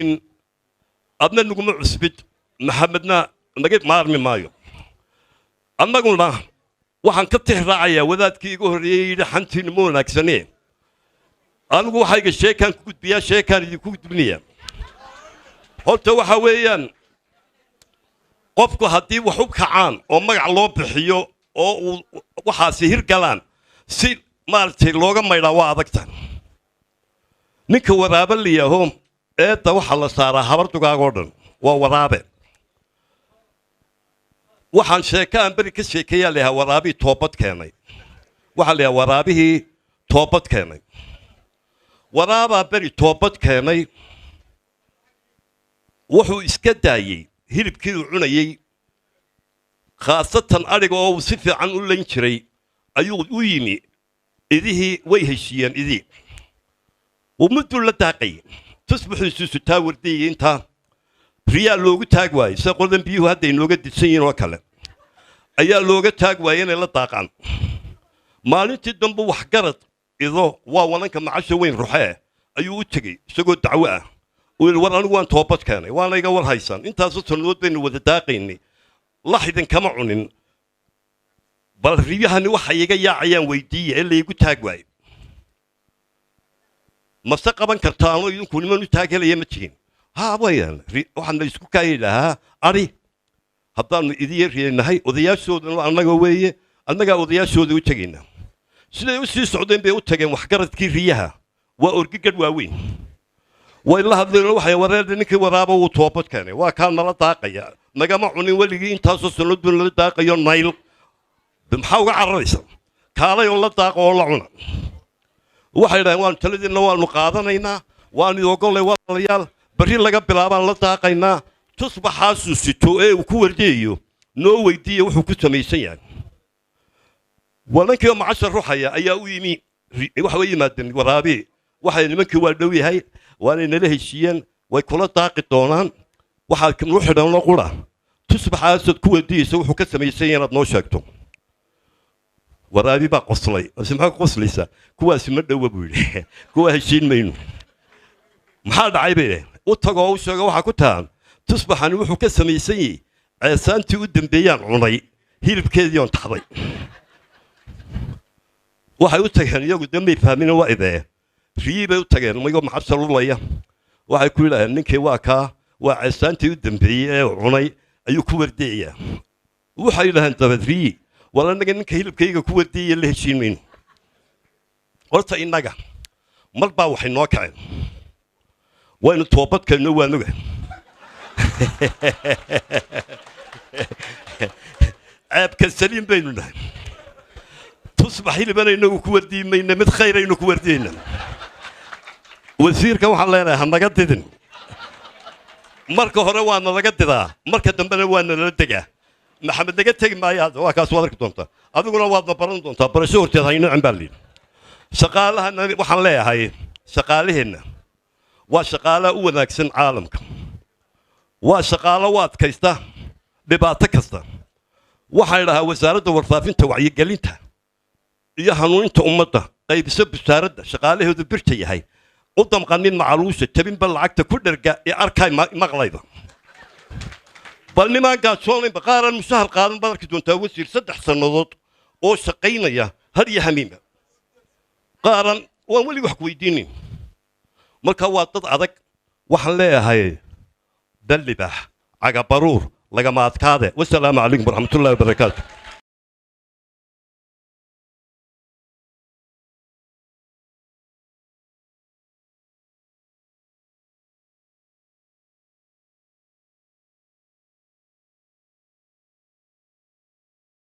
Adna naguma cusbid, Maxamedna naga maarmi maayo. Annaguna waxaan ka tix raacayaa wadaadkii igu horreeyey, yidhi xantiinu ma wanaagsanee. Anigu waxayga sheekaan ku gudbiyaa, sheekaan idinku gudbinayaa. Horta waxa weeyaan, qofku haddii wax u kacaan oo magac loo bixiyo oo uu waxaasi hirgalaan, si maaragtay looga maydhaa waa adagta. Ninka Waraabe layaaho, eedda waxaa la saaraa habar dugaagoo dhan waa Waraabe. Waxaan sheeke aan beri ka sheekeeyaa layahaa Waraabihii toobad keenay. Waxaa layahaa Waraabihii toobad keenay. Waraabaa beri toobad keenay. Wuxuu iska daayey hilibkii uu cunayey, khaasatan adhiga oo uu si fiican u layn jiray. Ayuu u yimi idihii, way heshiiyeen idii. Uu mudduu la daaqayay, tusbuxuu sutaa wardiyay. Intaa riyaa loogu taag waayey, sida qoladan biyuhu hadda inooga didsan yihiin oo kale ayaa looga taag waayey inay la daaqaan. Maalintii dambe waxgarad ido, waa wananka macasha weyn ruxee, ayuu u tegey isagoo dacwo ah. Uu yidhi, "War anigu waan toobad keenay, waana iga war haysan. Intaasoo sannadood baynu wada daaqaynay, lax idinkama cunin. Bal riyahani waxay iga yaacayaan weydiiya ee laygu taag waayo. Mase qaban kartaanoo idinku niman u taag helaya ma tihin?" Haa, wayaan waxaan la isku kaayi lahaa ari haddaannu idiya riyanahay, odayaashoodana annaga weeye, annagaa odayaashooda u tegaynaa. Siday u sii socdeen bay u tageen waxgaradkii riyaha. Waa orgi gadh waaweyn. Way la hadleen. Waxay wareer, ninkii Waraaba wuu toobad keenay, waa kaa nala daaqaya, nagama cunin weligii, intaasoo sannood buu nala daaqayo. Nayl maxaa uga cararaysa? Kaalay oo la daaqo oo la cuna. Waxay idhaheen, "Waanu taladiinna waanu qaadanaynaa, waanu ogolay walaalayaal. Berri laga bilaabaan la daaqaynaa. Tusbaxaasuu sito ee uu ku wardiyayo noo weydiiya wuxuu ku samaysan yahay." Wanankii oo macasha ruxaya ayaa u yimi. Waxa way yimaadeen Waraabi. Waxay nimankii, "Waa dhow yahay, waanay nala heshiiyeen, way kula daaqi doonaan. Waxaad nu xidhanno qura tusbaxaasood ku wardiyeysa wuxuu ka samaysan yahay inaad noo sheegto." Waraabi baa qoslay. "Mase maxaa ku qoslaysaa? Kuwaasi ma dhowa," buu yidhi, "kuwaa heshiin mayno." "Maxaa dhacay?" bay dhaheen. "U tagoo u sheego, waxaa ku tahan tusbaxani wuxuu ka samaysan yahay ceesaantii u dambeeyaan cunay hilibkeedii oon taxday." Waxay u tageen iyagu dee may fahmin, waa idee. Riyii bay u tageen iyagoo maxabsa lulaya. Waxay ku yidhaaheen, "Ninkii waa kaa, waa ceesaantii u dambeeyey ee uu cunay ayuu ku wardiyayaa." Waxay yidhaaheen dabeed riyii, "War annaga ninka hilibkayga ku wardiyaya la heshiin mayno." Horta innaga mar baa waxay noo kaceen, waynu toobadkeenno, waan oga. Ceebka saliim baynu nahay. Tusbax hilibana inagu ku wardiyi mayna, mid khayraynu ku wardiyayna. Wasiirkan waxaan leenahay, ha naga didin. Marka hore waa nalaga didaa, marka dambena waa nalala degaa. Maxamed naga tegi maayo hadda, waa kaas, waad arki doontaa, adiguna waadna baran doontaa. Barasho horteed hayno cin baa layidhi. Shaqaalahana waxaan leeyahay, shaqaalaheenna waa shaqaalaha u wanaagsan caalamka, waa shaqaalo u adkaysta dhibaato kasta. Waxaan idhahaa Wasaaradda Warfaafinta, wacyigelinta iyo hanuuninta ummadda qaybiso wasaaradda, shaqaalaheedu birta yahay, u damqanin macaluusha, jabinba lacagta ku dherga ee arkay maqlayba. Bal nimaan gaajoonaynba, qaaraan mushahar qaadan baad arki doontaa, wasiir, 3 sannadood oo shaqaynaya har iyo hamiinba, qaaran waan weli wax ku weydiinin. Marka waa dad adag. Waxaan leeyahay dallibaax cagabaruur lagama adkaade. Wasalaamu calaykum waraxmatullahi wabarakaatu.